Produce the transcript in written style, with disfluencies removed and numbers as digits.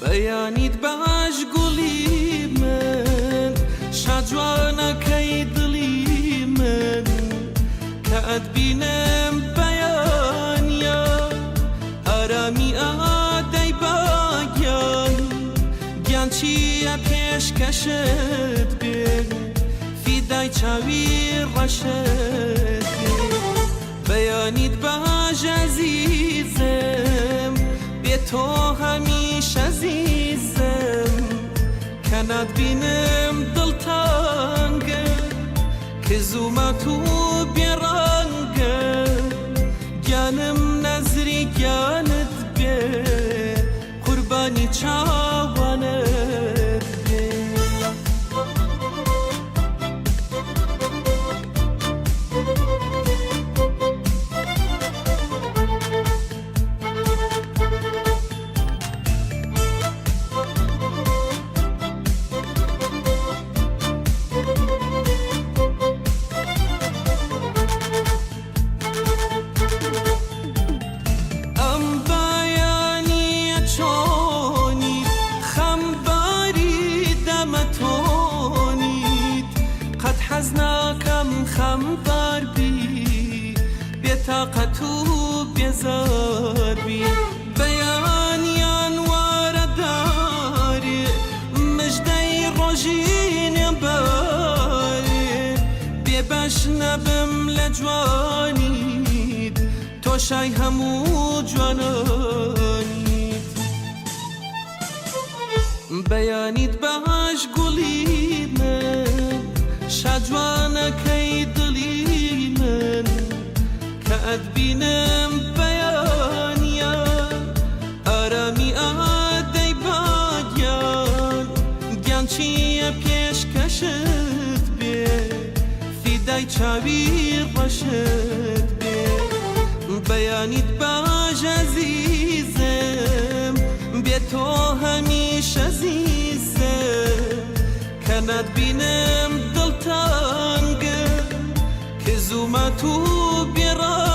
بەیانیت باش گوڵی من، شاجوانەکەی دڵی من، کە ئەتبینم بەیانیا ئارامی ئادەی با گیان، گیان چییە پێشکەشت بێ، فیدای چاوی ڕەشت بێ. بەیانیت باش ئەزیزم، بێ تۆ هەمیشە زیزم، کە ناتبینم دڵتەنگم، کز و مات و بێ ڕەنگم، گیانم نەزری گیانت بێ، قوربانی چاوانت بێ. ئەم بەیانییە چۆنیت، خەمباری دەمە تۆنیت، قەت حەز ناکەم خەمبار بی، بێتاقەت و بێزار بی. بەیانیان وارە دارێ، مژدەی ڕۆژینێم بارێ، بێبەش نەبم لە جوانیت، تۆ شای هەموو جوانانیت. بەیانیت باش گوڵی من، شاجوانەکەی دڵی من، کە ئەتبینم بەیانیان ئارامی ئادەی با گیان، گیان چییە پێشکەشت بێ، فیدای چاوی ڕەشت بێ. بەیانیت باش ئەزیزم، بێ تۆ هەمیشە زیزم، کە ناتبینم دڵتەنگم، کز و مات و بێ ڕەنگم.